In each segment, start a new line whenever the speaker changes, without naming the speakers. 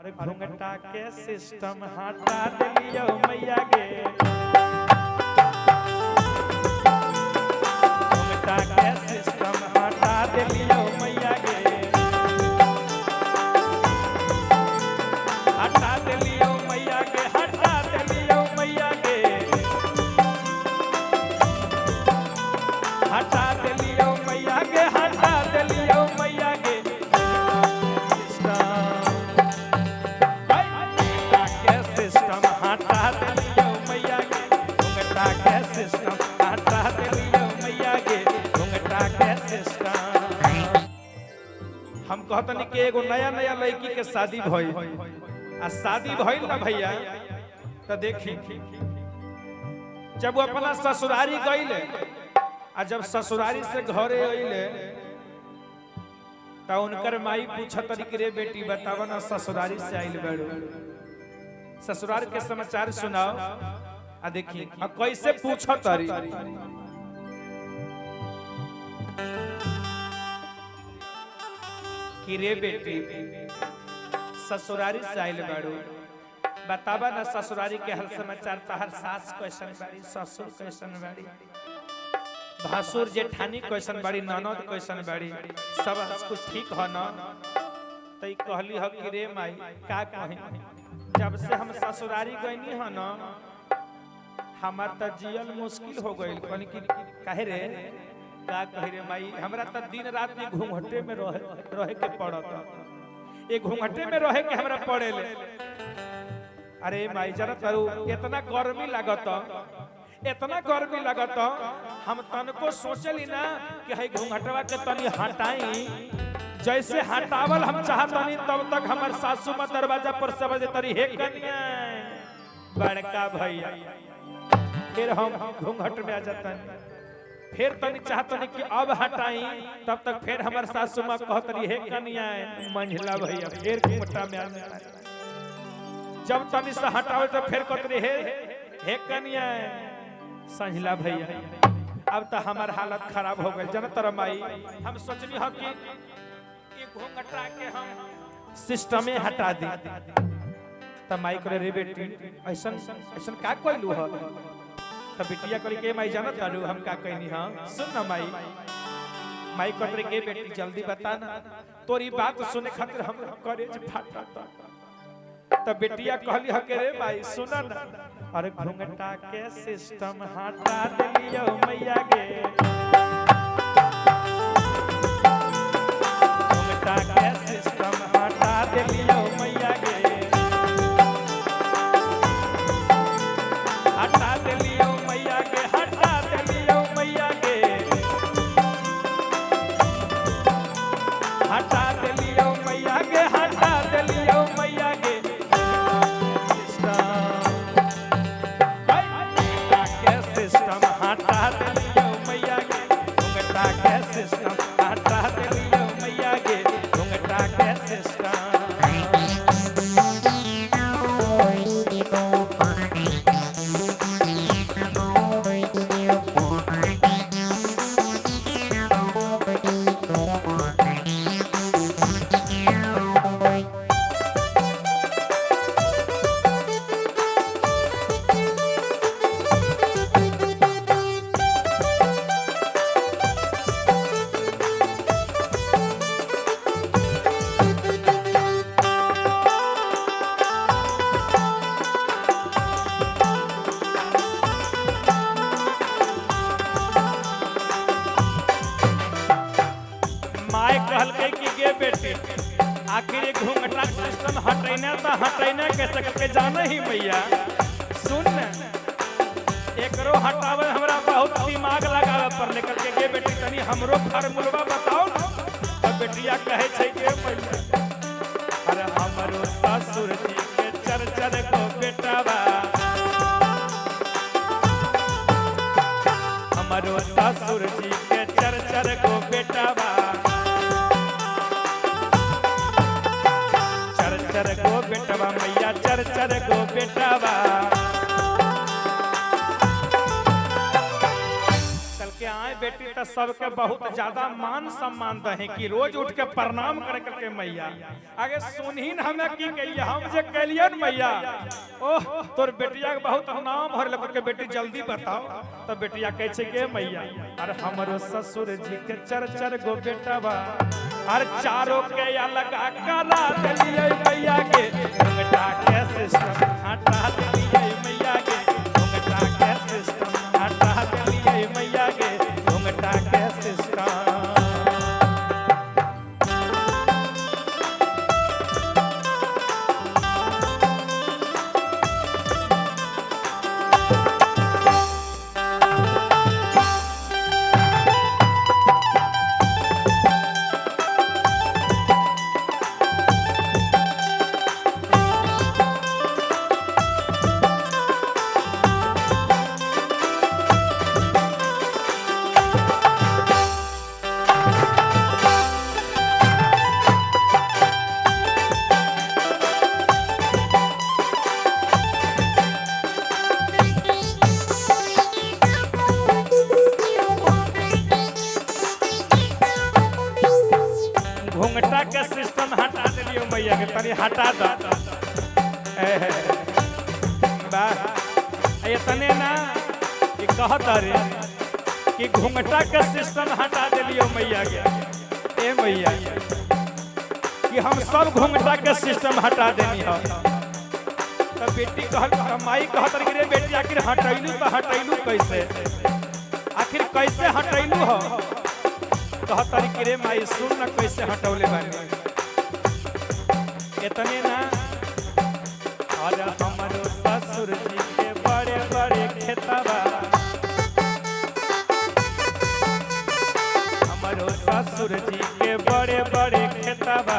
अरे घूंघटा के सिस्टम हटा देलियो मैया गे, घूंघटा के सिस्टम हटा देलियो मैया गे, हटा देलियो मैया गे, हटा देलियो मैया गे, हटा देलियो मैया गे, हटा देलियो मैया गे। सिस्टम हटा देलियो मैया गे, घूंघटा के सिस्टम हटा देलियो मैया गे, घूंघटा के सिस्टम। हम कहतनी कि एगो नया नया लड़की के शादी भइल, आ शादी भइल ना भैया, तो देखी जब वो अपना ससुरारी गईले आ जब ससुरारी से घरे अइले त उनकर माई पूछत कि रे बेटी बताव ना ससुरारी से आइल बाड़ू, ससुराल के समाचार सुनाओ। आ देखी आ कैसे पूछत तारी, कि रे बेटी ससुरारी से आइल बाड़ू, बतावा ना ससुरारी के हल समाचार, तहर सास कैसन बाड़ी, ससुर कैसन बाड़ी, भासुर जेठानी कैसन बाड़ी, ननद कैसन बाड़ी, सब कुछ ठीक हो ना? तो कहली ह कि रे माई का कही, जब से हम ससुरारी गईनी ह ना हमार त जियल मुश्किल हो गइल। कहनी कि काहे रे, का कही रे माई, हमरा त दिन रात में घूंघटे में रहे रहे के पड़त, ए घूंघटे में रहे के हमरा पड़ेले। अरे माई जरा तरु इतना गर्मी लागत, इतना गर्मी लागत, हम तनको सोचली ना कि हई घूंघटवा के तनी हटाई, जैसे हटावल हम चाहतनी तब तक हमार सासू मां दरवाजा पर समझ तरी हे कन्या बड़का भैया, फिर हम घूंघट में आ जातनी। फिर तनी चाहतनी कि अब हटाई, तब तक फिर हमार सासू मां कहतरी हे कन्या मंझला भैया, फिर घूंघटा में आ जातनी। जब तनी से हटावे तो फिर कहतरी हे हे कन्या संझला भैया। अब तो हमार हालत खराब हो गई जन तर माई, हम सोचनी हो कि घूंघटा के हम सिस्टमे हटा दी। त माई करे रे बेटी ऐसन ऐसन का कहलू ह? त बिटिया करे के माई जानत तारू हम का कहनी, हां सुन ना माई। माई कहत रे के बेटी जल्दी बता ना, तोरी बात सुने खातिर हम करेज फाटत। त बिटिया कहली ह के रे माई सुन ना, अरे घूंघटा के सिस्टम हटा देलियो मैया गे, घूंघटा के सिस्टम हटा देलियो मैया गे, हटा देलियो मैया गे, हटा देलियो मैया गे, हटा देलियो मैया गे, हटा देलियो मैया गे। सिस्टम हटा देलियो मैया गे, घूंघटा के सिस्टम हटा देलियो मैया गे, घूंघटा के सिस्टम। माय कहलकै कि गे बेटी आखिर घूंघटा सिस्टम हटैना त हटैना कैसे करके जाने ही मैया, सुन न एकरो हटावे हमरा बहुत दिमाग लगावे पड़ले। करके गे बेटी तनी हमरो फार्मूलवा बताओ न। त बेटिया कहे छै के मैया अरे हमरो ससुर जी के चर चर को बेटावा, हमरो ससुर जी के चर चर को बेटावा, चर चर गो बेटवा मैया, चर चर गो बेटवा। कल के आए बेटी त के सबके बहुत ज्यादा मान सम्मान दहे कि रोज उठ के प्रणाम करे करके मैया आगे सुनहीन हमें की कहिए हम जे कहलियन मैया ओह तोर बेटिया के बहुत नाम भर लग के बेटी जल्दी बताओ। तो बेटिया कहे छे के मैया अरे हमरो ससुर जी के चर चर गो बेटवा अरे चारों के अलग करा देलिए मैया के घूंघटा के सिस्टम हटा देलिए मैया के घूंघटा के सिस्टम हटा देलिए मैया के घूंघटा के सिस्टम। घूंघटा के सिस्टम हटा दिलियो मैया के तनी हटा द वाह इतने ना कि कहत रे कि घूंघटा के सिस्टम हटा दिलियो मैया के ए मैया कि हम सब घूंघटा के सिस्टम हटा देनी हो। तो बेटी कहल माई कहत रे बेटी आखिर हटैलू तो हटैलू कैसे आखिर कैसे हटैलू हो। कहतरी कि रे माई सुन न कैसे हटौले बानी इतने ना और हमरो ससुर जी के बड़े बड़े खेतवा हमरो ससुर जी के बड़े बड़े खेतवा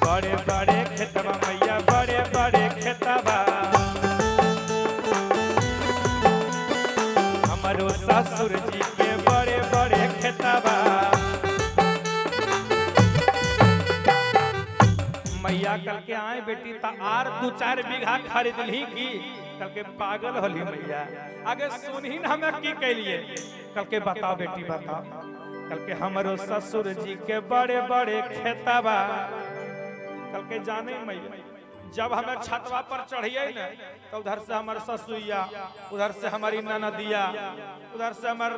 बड़े बड़े खेतवा मैया बड़े बड़े खेतवा हमरो ससुर जी के बड़े बड़े खेतवा। मैया कल के आए बेटी ता आर 2-4 बीघा खरीद ली की कल के पागल होली मैया आगे सुनही न हमें की कैलिए कल के बताओ बेटी बताओ कल के हमरो ससुर जी के बड़े बड़े खेतवा कल के जाने मैया जब हमें छतवा पर चढ़िए न तो उधर से हमार ससुइया उधर से हमारी ननदिया उधर से हमार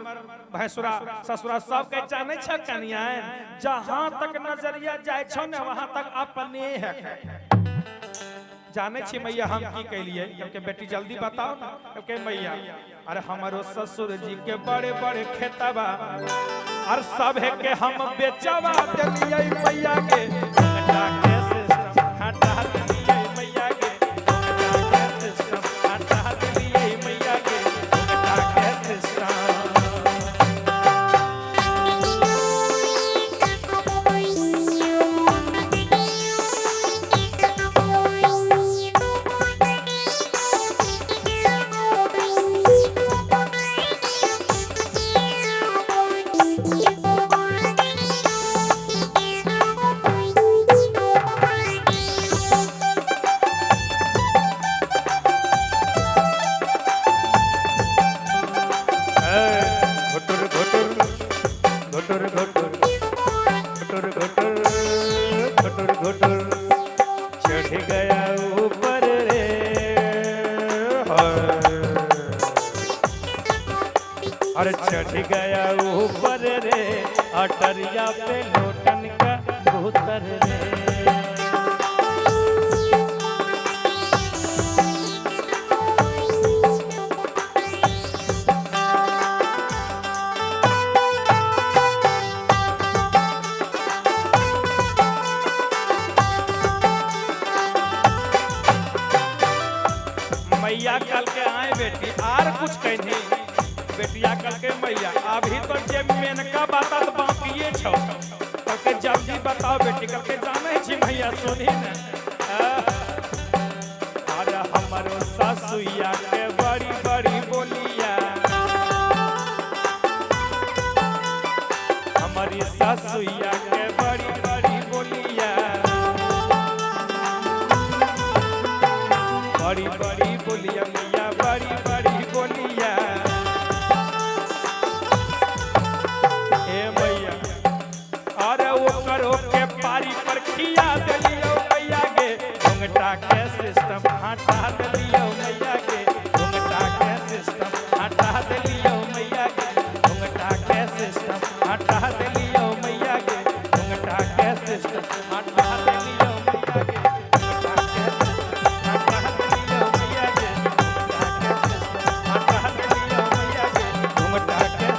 भैंसुरा ससुरा सब के जाने छ कनियान जहां तक नजरिया जाए छ न वहां तक अपने है। जाने छी मैया हम की कैलिए क्योंकि बेटी जल्दी बताओ ना क्योंकि मैया अरे हमारो ससुर जी के बड़े बड़े खेतवा और सब है के हम बेचवा दिलिए मैया के घूंघटा के सिस्टम हटा दिलिए मैया के घूंघटा के सिस्टम हटा दिलिए मैया के घूंघटा के सिस्टम। घुटुर घुटुर घुटुर घुटुर घुटुर घुटुर घुटुर घुटुर चढ़ गया ऊपर रे अरे चढ़ गया ऊपर रे अटरिया पे लोटन का कबूतर रे। मैया कल के आए बेटी आर कुछ कहनी बेटिया कल के मैया अभी तो जे मेनका बात बाकिए छौ कल के जल्दी बताओ बेटी कल के जाने छी मैया सुनी न। अरे हमारो सासुइया के बड़ी बड़ी बोलिया हमारी सासुइया के बड़ी बड़ी बोलिया बड़ी बड़ी बोलिया मैया बड़ी बड़ी बोलिया। घूंघटा के